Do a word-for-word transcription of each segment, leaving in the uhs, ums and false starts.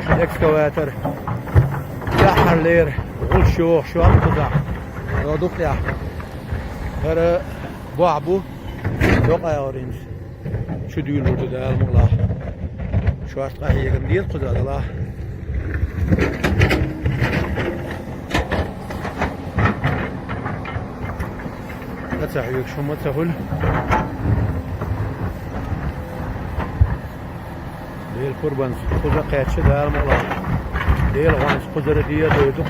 Экскаватор. Яхьарлера. ГӀулш йохуш йолу кхузахь. Йо, дукха яхь. ХӀара бохь бу. Йокъа йогӀуринца. Чу дуьйлур ду Дала мукъалахь. Шорта къахьегам деза кхуза далахь. Ма ца хьоьгуш хӀума ца хуьлу. Дела пурбанца кхуза кхаьчча Дала мукъалахь. Дела гӀонца кхузара дийр ду.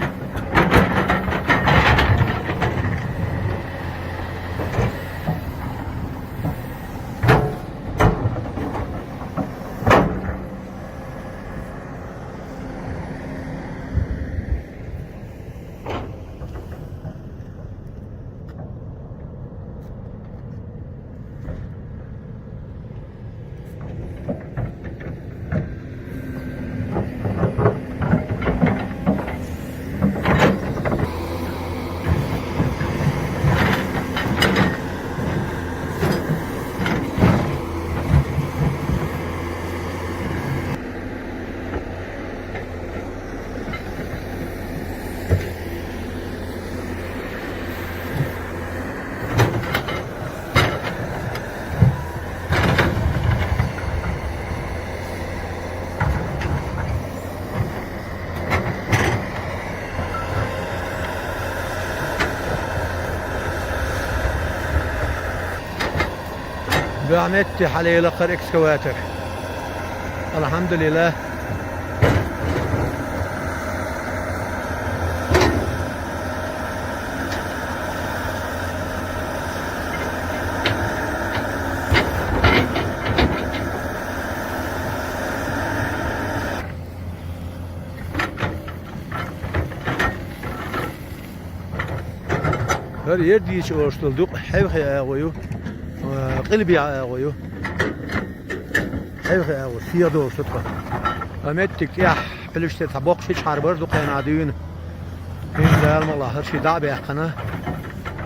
Бахьметти хьалелакхара экскаватор. Алхьамдулиллах. ХӀара Ердича олуш долу дукъ хьевхе агӀо ю, а, къилбехьа агӀо ю. Хьевхе агӀо, сиха долуш ду тхо. Ткъа меттиг тӀехь, пилиште цхьа боккхачу хьарбар ду кхайна дуьйна. ХӀинца Дала мукъалахь, хӀара ши дӀа а баьккхина.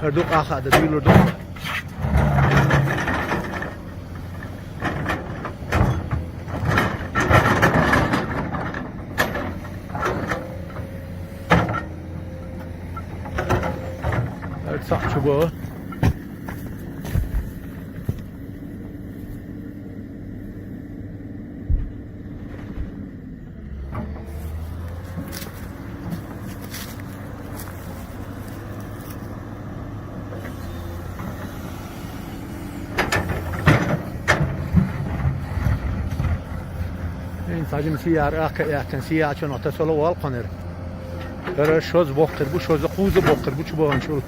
ХӀара дукъ аххаа дан дуьйлур ду. ХӀара цхьаъ чу бо. Ин сажим сияр ахка яхтан сиячун ота соло вал кхонер. Гара шоз бохтер бу, шоз куза бохтер бу чу боган чул.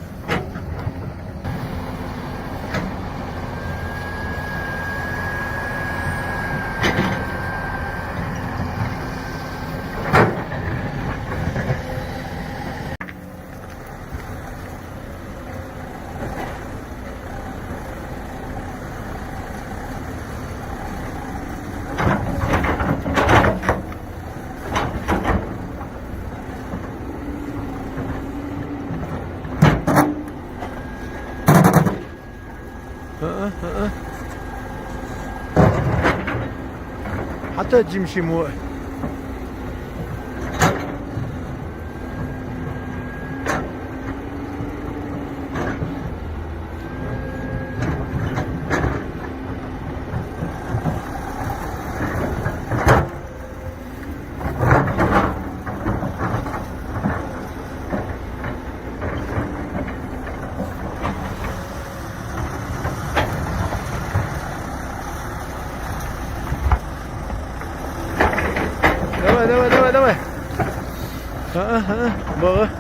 ХӀаа, хӀаа. Хьата жимчи мо. Давай, давай, давай, давай. А, а, а, бага.